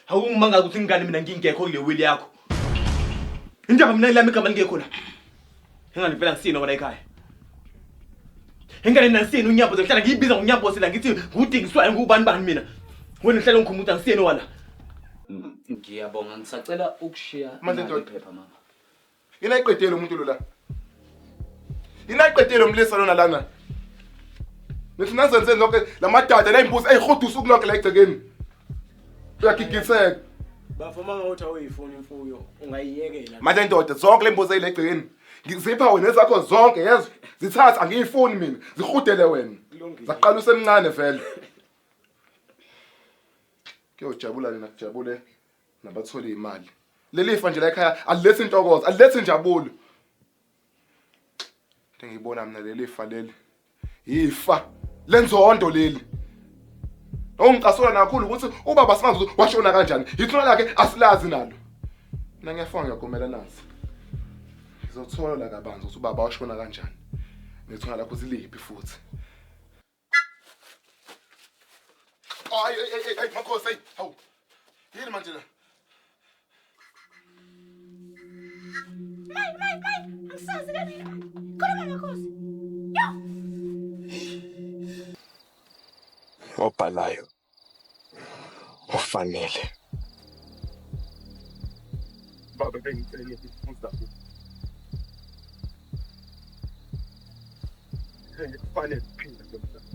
Awungimangazi ukuthi ngingane mina ngingekho kule will yakho. Indaba mina lami igama lingekho la. Ingane vele angisiyena wala ekhaya. Ingane mina angisiyena unyamboze ngihlala ngiyibiza ngonyamboze la ngithi ngudingiswayo ngubani bani mina. Wena uhlala ungikhumbuza ukuthi angisiyena wala. Ngiyabonga ngisacela ukushiya Manje nali ndoda. iphepha mama. Yini ayiqedele umuntu lo la? Yini ayiqedele umlisa lona lana? Nithi nazenzeni lonke lamadada ney'mbuzi ey'huda usuku lonke la egcekeni. Uyagigitheka. Bafo uma ngawuthi awuyifuni imfuyo ungayiyekela. Manje ndoda zonke le mbuzi eyile egcekeni. Ngizipha wena ezakho zonke yezwa. Zithathe angiyifuni mina. Zihudele wena. Kulungile. Zaqala usemncane vele. Kuyojabula nina kujabule nabathola imali. Leli fa nje la ekhaya alilethi intokozo, alilethi injabulo. Into engiyibona mina leli fa leli. Ifa lenzondo leli. Ongicasula nakakhulu ukuthi ubaba simazi ukuthi washona kanjani. Ithuna lakhe asilazi nalo. Mina ngiyafona ngiyagomela nazi. Ngizothola kabanzi ukuthi ubaba washona kanjani. Nethuna lakho ziliphi futhi. Ay ay ay ay makhosi ay hawu. Yini manje la? Mai mai mai angisazi kanini. Khuluma makhosi. Yo. Obhalayo ufanele. Baba bengicela ukubuza. Kufanele kuphila lo mntwana.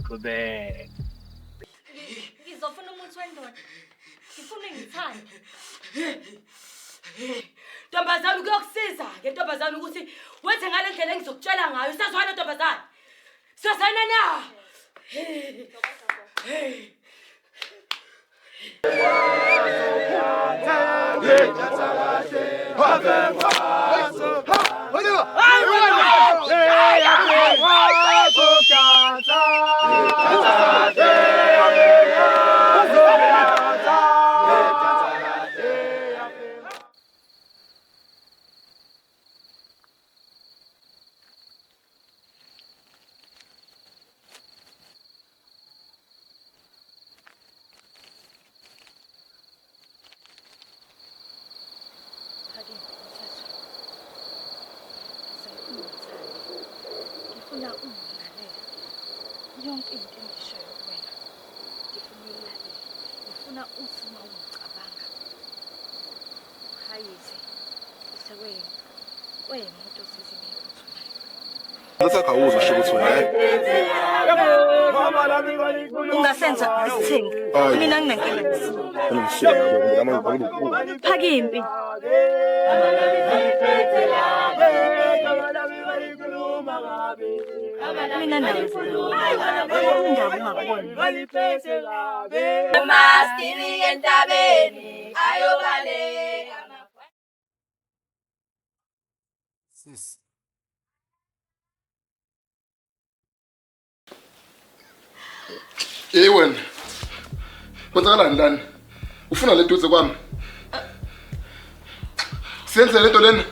Qhubeka. Ngizofuna umuthi wendoda. Ngifuna ngithande. Ntombazane kuyokusiza ke ntombazane ukuthi wenze ngale ndlela engizokutshela ngayo. Sazwana ntombazane. Sazana na? Hey. Ngifuna ungilalele yonke into engishoyo kuwena. Ngifuna uyilalele. Ngifuna uthi uma ungicabanga uhayize kweyimoto zezimo ey'phuthumayo. Thatha awuzwa sho ukuthi wena. Ungasenza isithembu. Hayi. Mina nginenkinga. Phaka impi. Mina nawe. Indaba ungakuboni. Maskini entabeni ayobaleka. Sis. Hey wena. Kwenzakalani lana? Ufuna le duze kwami? Siyenze lento lena.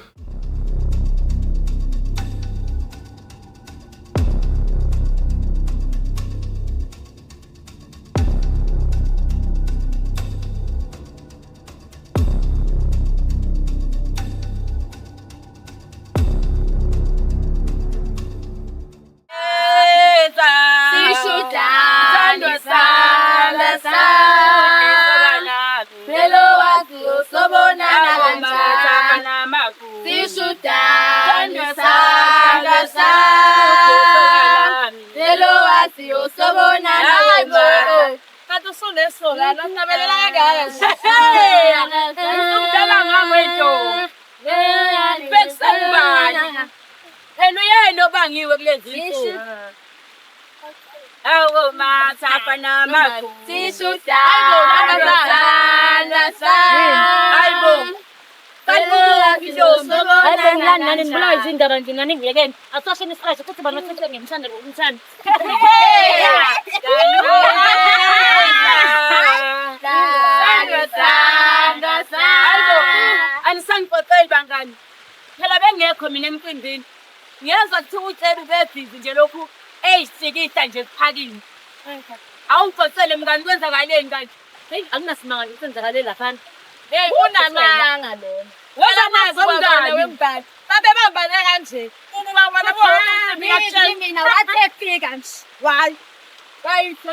Kanti usunesoka nakunabelela kangaka nje. Usumdala ngami wentombi. Bekusengubani? Phela uyena obangiwe kulezi nsuku. Awu mathafa namagu. Hayibo. Hayi bo ngilani nani nibulawa izindaba nje nani ngiyekeni. Asashini isiqasho futhi bani bathathe ngimthanda ngomthanda. Bengingekho mina emcimbini. Ngiyezwa kuthiwa uCebi ubebhizi nje lokhu eyisikihla nje kuphakile. Awungixoxele mngani kwenzakaleni kanje? Hey, akunasimanga nje kwenzakale laphana. Hey, unamanga lona. Wena nazo mngani wembali. Babebambane kanje. Ukuba wena mina wathi efika nje. Wayi.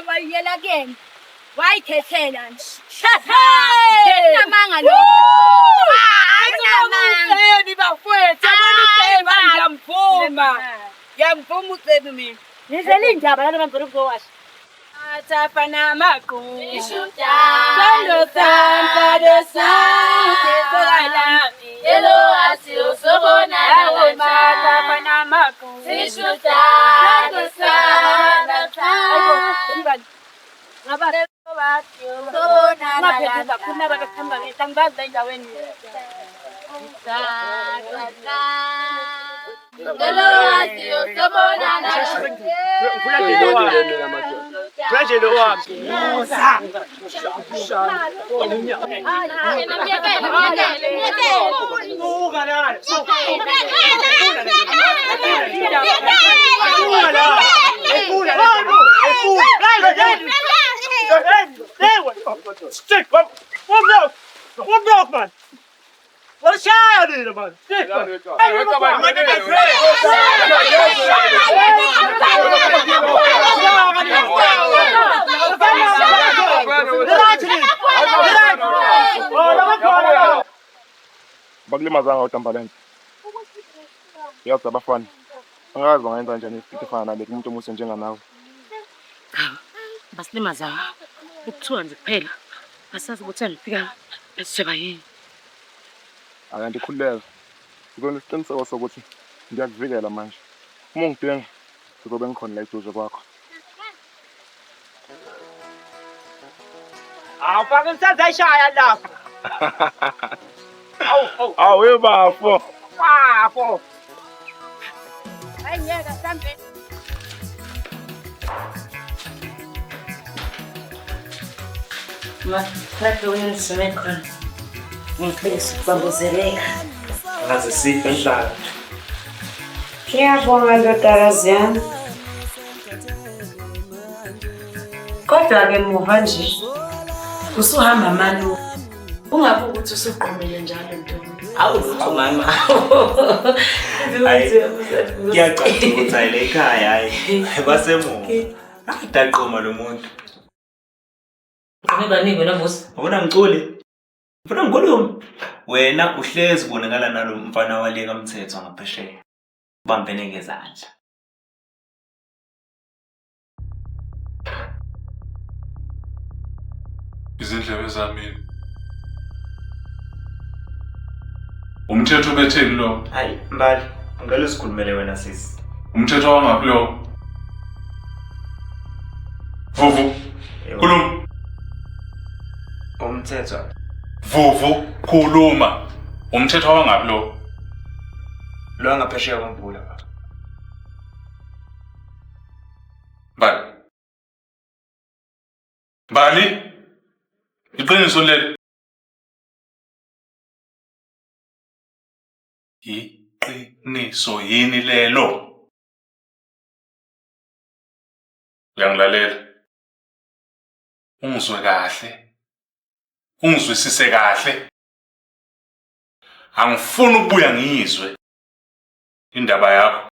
Wayiyela kuyena. Wayikhethela nje. Unamanga lo. Hayi bafowethu, yabona uCebi ngiyamvuma. Ngiyamvuma uCebi mina. Ngizele indaba lana bangicela ukuzowasha. Athafana amaqhubu. Sando sami, sami, Hello, athi usobonana athafana amaqhubu. Sishutana sana Mngani. Ngaba Sobonana ngaphezulu kakhulu nabantu kuhamba ngehla ngibazi la endaweni. Hello, athi usobonana Bakulimazanga utambalente. Yazi abafana. Angazi bangayenza kanjani into efana nale kumuntu omuhle njenganawe. Cha, basilimaza ukuthiwa nje kuphela. Asazi ukuthi angifika besitheba yini. Akanti khululeka. Ngizona isiqiniseko sokuthi ngiyakuvikela manje. Uma ungidinga ngizobe ngikhona la eduze kwakho. Awufake ngisazayishaya lapha. Awu awu. Awu bafo. Bafo. Hayi ngeke sambe. Ma, lapho wena khona. Ngiphilisa ukubambezeleka. Ngaze sife enhlaka. Ngiyabonga ndodakazi yami. Kodwa-ke muva nje usuhamba mani ungabe ukuthi usuqomile njalo ntombi. Awu lutho mama. Kuyacaca ukuthi hayi le ekhaya hayi basemuva. Adaqoma lo muntu. Uqome baningi wena Musa. Ubona ngicule. Ufuna ngikhulume? Wena uhlezi ubonakala nalo mfana wale kaMthetho ngaphesheya. Ubambene ngezandla. Izindlebe zami. Umthetho betheni lo? Hayi Mbali, ngicela usikhulumele wena sisi. Umthetho wangaphi lo? Vuvu. Khuluma. Umthetho. Vuvu, khuluma. Umthetho wangaphi lo? Lo ngaphesheya komfula baba. Mbali. Mbali. Iqiniso leli. Iqiniso yini lelo? Uyangilalela. Ungizwe kahle. Ungizwisise kahle. Angifuni ukubuya ngizwe indaba yakho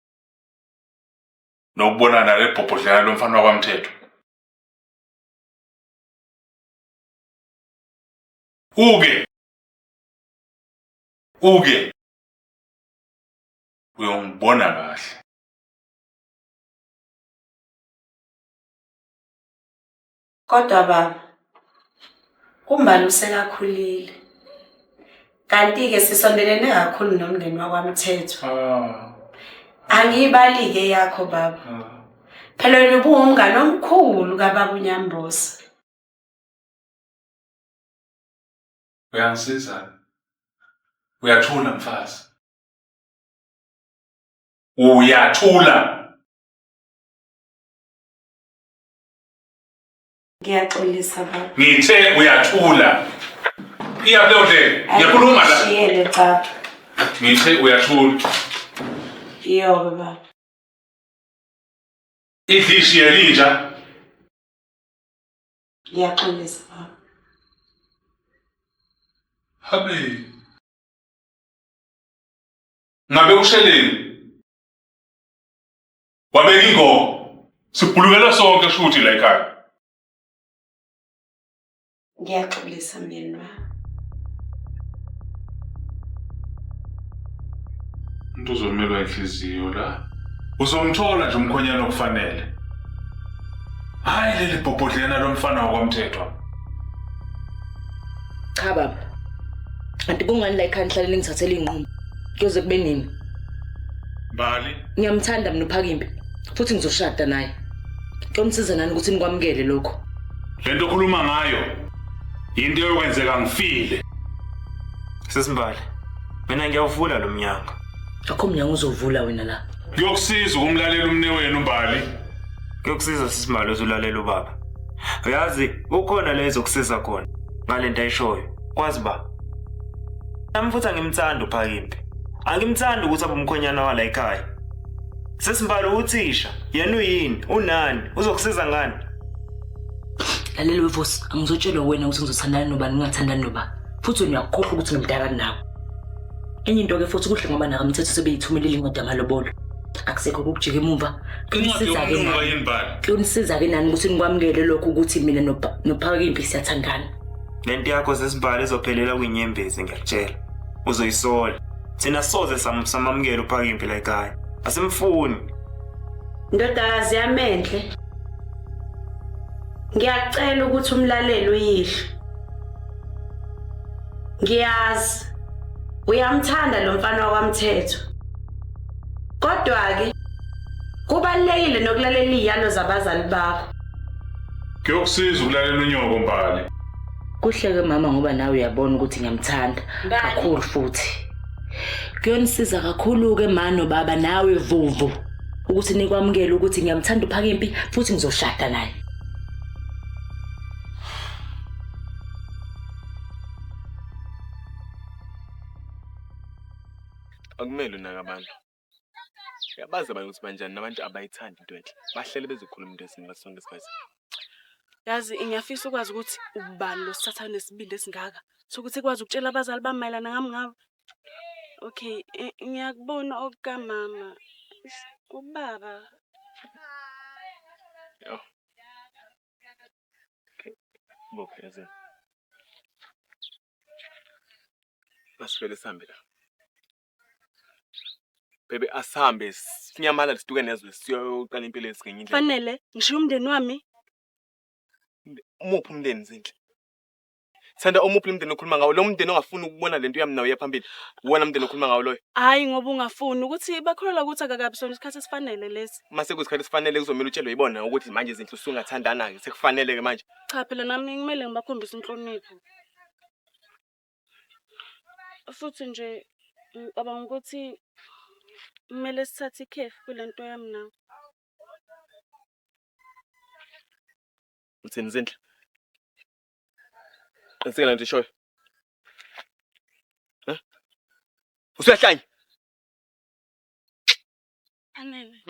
nokubonana nale bhobhodlana lomfana wakwaMthetho. Uke uke uyongibona kahle. Kodwa baba, uMbali usekakhulile. Kanti-ke sisondelene kakhulu nomndeni wakwaMthetho. Angiyibali-ke yakho baba. Phela wena ubuwumngane omkhulu kababa uNyamboza. Uyangisiza. Uyathula mfazi. Uyathula. Ngiyaxolisa baba. Ngithe uyathula. Iya kuleyo ndlela. Ngiyakhuluma la. Shiyele cha. Ngithe uyathula. Yobe baba. Idlishi yelinja. Ngiyaxolisa baba. Habe. Ngabe usheleni? Wabeka ingoma. Sibhulukela sonke shuthi la ekhaya. Ngiyaxolisa myeni wami. Umuntu uzomelwa inhliziyo la. Uzomthola nje umkhonyana okufanele. Hayi leli bhobhodlena lomfana wakwamthethwa. Cha baba. Kanti kungani la ekhaya nihlale ningithathela iy'nqumo? Kuyoze kube nini? Mbali. Ngiyamthanda mina uPhakimpi futhi ngizoshada naye. Kuyomsiza nani ukuthi nikwamukele lokho? Lento okhuluma ngayo yinto eyokwenzeka ngifile. Sisimbali, mina ngiyawuvula lo mnyango. Akho mnyango uzovula wena la. Kuyokusiza ukumlalela umnewenu Mbali. Kuyokusiza sisimbali uzulalela ubaba. Uyazi ukhona la ezokusiza khona ngalento ayishoyo. Kwazi ba. Nami futhi angimthandi uPhakimpi. Angimthandi ukuthi abe umkhwenyana wala ekhaya. Sesimbali uthisha, yena uyini? Unani? Uzokusiza ngani? Lalela weVusi, angizotshelwa wena ukuthi ngizothandana nobani ngingathandani nobani. Futhi wena uyakukhohlwa ukuthi ngimdala kunawe. Enye into-ke futhi kuhle ngoba nakamthetho sebeyithumelile incwadi yamalobolo. Akusekho ukujika emumva. Incwadi Kuyonisiza-ke yokulunga nani. yini Mbali? Kuyonisiza-ke nani ukuthi nikwamukele lokho ukuthi mina noPhakimpi siyathandana. Lento yakho sesimbali izophelela kwinyembezi ngiyakutshela. Uzoyisola. Thina soze samamukela uPhakimpi la ekhaya. Asimfuni. Ndodakazi yami enhle. Ngiyacela ukuthi umlalele uyihlo. Ngiyazi uyamthanda lo mfana wakwaMthetho. Kodwa-ke kubalulekile nokulalela iy'yalo zabazali bakho. Kuyokusiza ukulalela unyoko Mbali. Kuhle-ke mama ngoba nawe uyabona ukuthi ngiyamthanda kakhulu futhi. Kuyonisiza kakhulu-ke ma nobaba nawe Vuvu ukuthi nikwamukele ukuthi ngiyamthanda uPhakimpi futhi ngizoshada naye. Akumele unake abantu. Uyabazi abanye ukuthi banjani nabantu abayithandi into enhle. Bahlele bezokhuluma into esimbi ngaso sonke isikhathi. Yazi ngiyafisa ukwazi ukuthi ubani lo sithatha nesibindi esingaka sokuthi ekwazi ukutshela abazali bami mayelana ngami ngabo. Okay, ngiyakubona okukamama. Ubaba. Yo. Okay. Bophe yazi. Masivele sihambe la. Bebe asihambe sinyamalale siduke nezwe siyoqala impilo yethu ngenye indlela. Fanele ngishiye umndeni wami. Umuphi umndeni Zinhle? Thanda omuphi umndeni okhuluma ngawo? Lo mndeni ongafuni ukubona lento yami nawe iyaphambili. Uwona mndeni okhuluma ngawo loyo. Hhayi ngoba ungafuni ukuthi bakholelwa ukuthi akakabi sona isikhathi esifanele lesi. Mase kuyisikhathi esifanele kuzomela utshelwe yibona ukuthi manje Zinhle usungathandana-ke sekufanele-ke manje. Cha phela nami kumele ngibakhombise inhlonipho. Futhi nje ngicabanga ukuthi kumele sithathe ikhefu kule nto yami nawe. Uthini Zinhle? Qiniseka lento ishoyo. Eh? Usuyahlanya. Anele.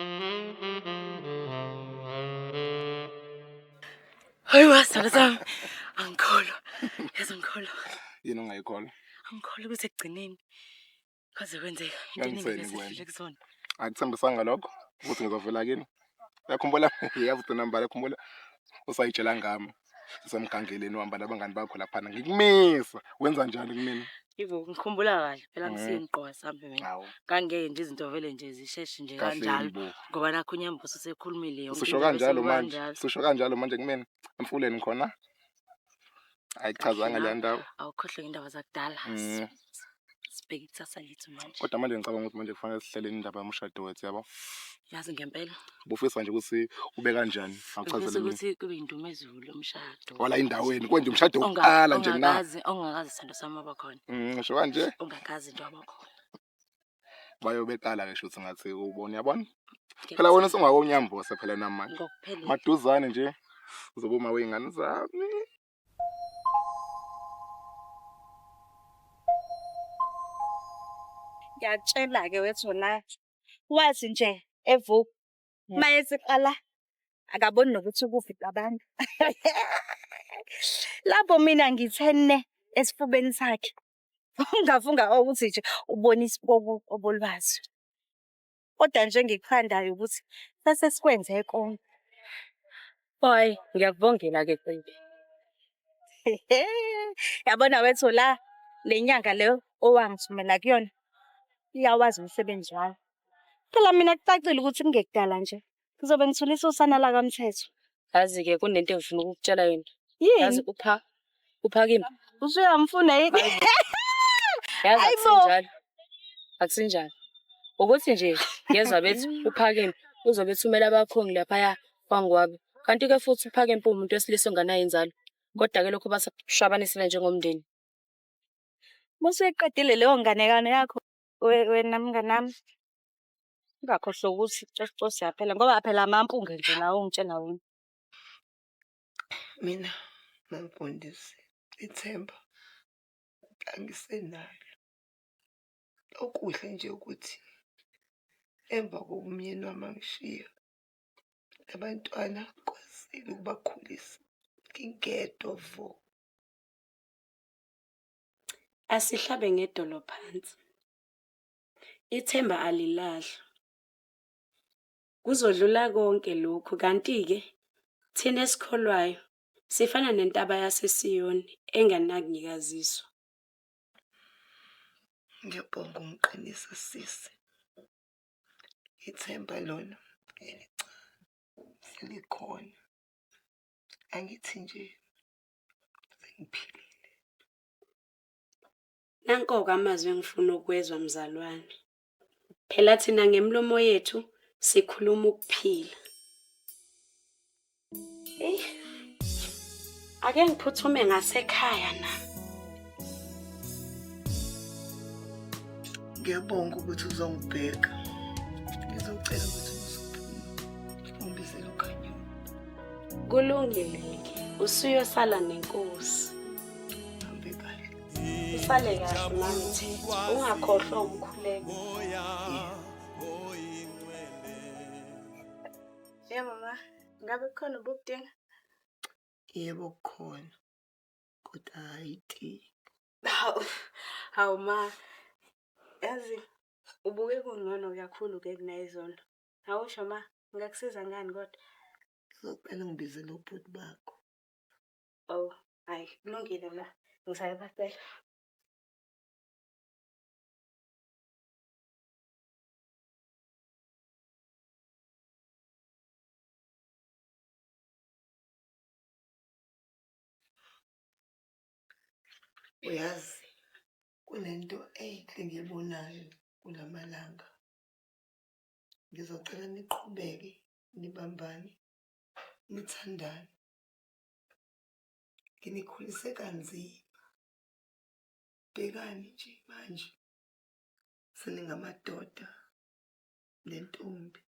Hayi wasala sami. Angikholwa. Yazi angikholwa. Yini ongayikholwa? Angikholwa ukuthi ekugcineni kwaze kwenzeka into eningi Ngangiseni kuwena. esidlule kuzona. Akuthembisanga lokho ukuthi ngizovela kini. Uyakhumbula? Yazi ugcina mbala uyakhumbula? Usayitshela ngami. Sisemgangeleni uhamba nabangani bakho laphana. Ngikumisa. Wenza njani kumina? Ivo ngikhumbula kahle phela Mm. ngisiye ngiqoka sambe mina. Hawu. Kangeke nje izinto vele nje zisheshe nje Kahleni kanjalo bo. ngoba nakho uNyambosi usekhulumile yonke Usisho into bese kanjalo kuba manje. kanjalo. Usisho kanjalo manje kumina. Emfuleni khona. Ayichazanga Kahle leya ndawo. Awukhohlwe ngendaba zakudala. Mm. Sibheke ikusasa lethu manje. Kodwa manje ngicabanga ukuthi manje kufanele sihlele indaba yomshado wethu yabo. Yazi ngempela. Ubufisa nje ukuthi ube kanjani? Ngifisa Awuchazele mina. ukuthi kube indumezulu umshado. Wala endaweni konje umshado wokuqala nje mina. Ongakazi ongakazi sithando sami waba khona. Ngisho kanje. Ongakazi nje waba khona. Bayobeqala ke shuthi ngathi ubona uyabona? Phela wena usungawonyambose phela namanje. Ngokuphelele. Maduzane nje uzobe uma wey'ngane zami. Ngiyakutshela-ke wethu na Wathi nje evuka mayethi qala akaboni nokuthi ukuphi cabanga. Lapho mina ngithe ne esifubeni sakhe. Ungafunga ukuthi nje ubona isipoki uqobo lwaso. Kodwa nje engikuthandayo ukuthi sase sikwenze konke. Boy, ngiyakubongela-ke Cebi. Yabona wethu la le nyanga le owangithumela kuyona iyawazi umsebenzi wayo. Phela mina kucacile ukuthi kungekudala nje ngizobe ngithulisa usana lakaMthetho. Yazi-ke kunento engifuna ukukutshela yona. Yini? Yazi upha uPhakimpi. Usuyamfuna yini? Yazi Hayibo. akusinjalo. Akusinjalo. Ukuthi nje ngezwa bethi uPhakimpi uzobe ethumela abakhongi laphaya kwaNgwabe. Kanti-ke futhi uPhakimpi uwumuntu wesilisa onganayo inzalo. Kodwa-ke lokho basakushabanisile njengomndeni. Musuyiqedile leyo nganekwane yakho wena mnganami. Ungakhohlwa ukuthi cosi yaphela ngoba phela amampunge nje lawo ongitshela wona. Mina mamfundisi ithemba angisenalo. Okuhle nje ukuthi emva kokuba umyeni wami angishiya, abantwana ngikwazile ukubakhulisa ngingedwa vo. Asihlabe ngedolo phansi. Ithemba alilahlwa. Kuzodlula konke lokhu kanti-ke thina esikholwayo sifana nentaba yaseSiyoni engenakunyakaziswa. Ngiyabonga ungiqinisa sisi. Ithemba lona elincane selikhona. Angithi nje sengiphilile. Nanko-ke amazwi engifuna ukuwezwa mzalwane. Phela thina ngemilomo yethu sikhuluma ukuphila. Eyi, ake ngiphuthume ngasekhaya nami. Ngiyabonga ukuthi uzongibheka. Ngizocela ukuthi uzophuma ungibizele uKhanyo. Kulungile-ke, usuyosala nenkosi. Hambe kahle. Usale kahle MaMthetho, ungakhohlwa umkhuleko. Yebo ma, ngabe kukhona obukudinga? Yebo kukhona. Kodwa hhayi itiye. Hawu, hawu ma. Yazi ubukeka ungcono kakhulu-ke kunayizolo. Awusho ma, ngingakusiza ngani kodwa? Ngizocela ungibizele ubhuti bakho. Oh, hhayi kulungile ma, ngisayobacela. Uyazi kunento enhle engiyibonayo kulamalanga. Ngizocela niqhubeke nibambane, nithandane. Nginikhulise kanzima. Bhekani nje manje seningamadoda nentombi.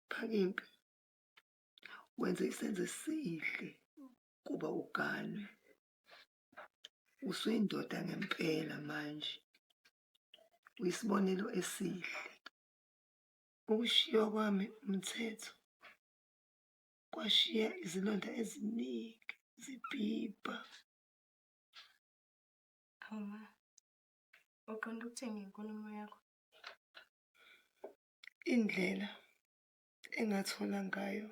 Phakimpi wenze isenzo esihle kuba uganwe. Usuyindoda ngempela manje. Uyisibonelo esihle. Ukushiywa kwami umthetho kwashiya izilonda eziningi zibhibha. Hawu ma, uqonde ukuthini ngenkulumo yakho? Indlela engathola ngayo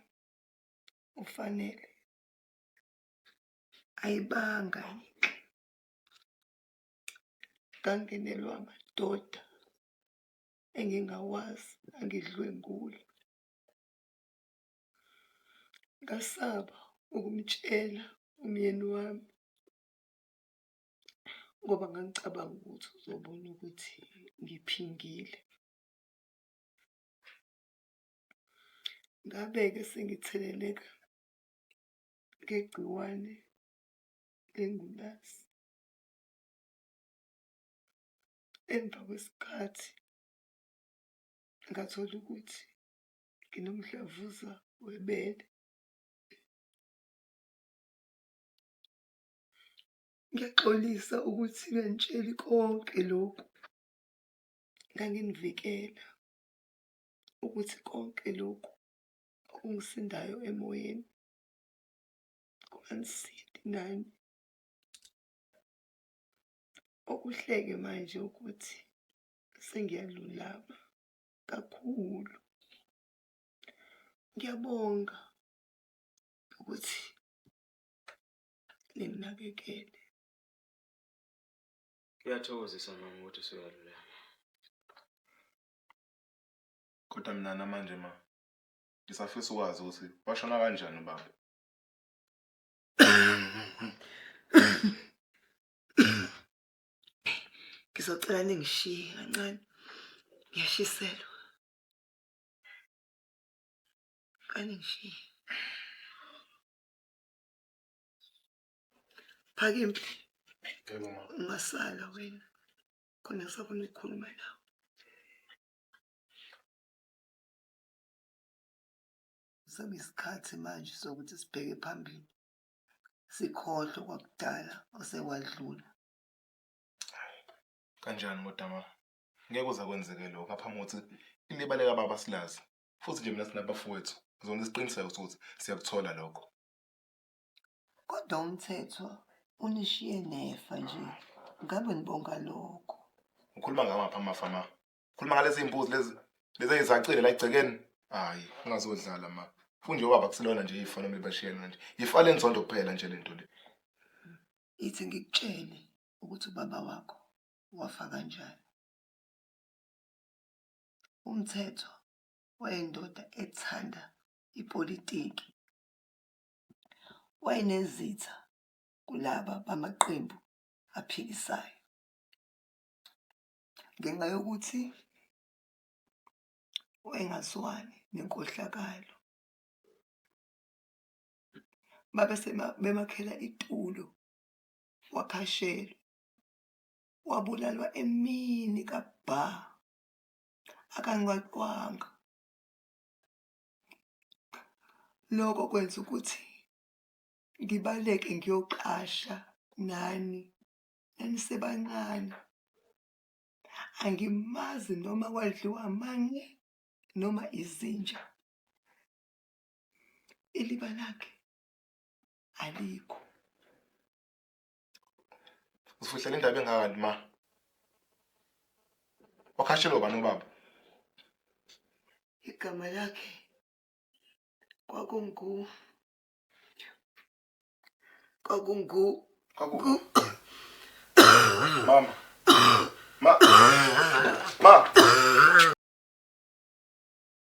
ufanele ayibanga yinhle. Ngangenelwa amadoda engingawazi angidlwengula. Ngasaba ukumtshela umyeni wami ngoba ngangicabanga ukuthi uzobona ukuthi ngiphingile. Ngabe-ke sengitheleleka ngegciwane lengculazi. Emva kwesikhathi ngathola ukuthi nginomdlavuza webele. Ngiyaxolisa ukuthi nganitsheli konke lokhu. Nganginivikela ukuthi konke lokhu okungisindayo emoyeni kunganisindi nani. Okuhle-ke manje ukuthi sengiyalulama kakhulu. Ngiyabonga ukuthi ninginakekele. Kuyathokozisa mama ukuthi usuyalulama. Kodwa mina namanje ma ngisafisa ukwazi ukuthi washona kanjani ubaba. Ngizocela ningishiye kancane. Ngiyashiselwa. Kaningishiye. Phakimpi. Yebo ma. Ungasala wena. Khona ngisafuna ukukhuluma nawe. Sekuyisikhathi manje sokuthi sibheke phambili. Sikhohlwe kwakudala osekwadlula. Kanjani kodwa ma? Ngeke kuze kwenzeke lokho ngaphambi kokuthi iliba likababa silazi. Futhi nje mina sinabafowethu. Ngizonke isiqiniseko sokuthi siyakuthola lokho. Kodwa umthetho unishiye nefa nje. Ngabe nibonga lokho. Ukhuluma ngamaphi amafa ma? Ukhuluma ngalezi mbuzi lezi lezi ezizacile la egcekeni? Hayi, ungazodlala ma. Futhi nje ubaba kusilona nje ifa noma libashiyela nje. Ifa lenzondo kuphela nje lento le. Ithi ngikutshele ukuthi ubaba wakho wafa kanjani. Umthetho wayeyindoda ethanda ipolitiki. Wayenezitha kulaba bamaqembu aphikisayo. Ngenxa yokuthi wayengazwani nenkohlakalo. Babe bemakhela itulo wakhashelwa, wabulalwa emini kabha, akangcwatshwanga. Lokho kwenza ukuthi ngibaleke ngiyoqasha nani, nanisebancane. Angimazi noma wadliwa amanqe noma izinja. Iliba lakhe alikho. Usifihlela indaba engaka kanti ma. Wakhashelwa ubani ubaba? Igama lakhe kwakungu kwakungu Kwaku Mama. Ma. Ma.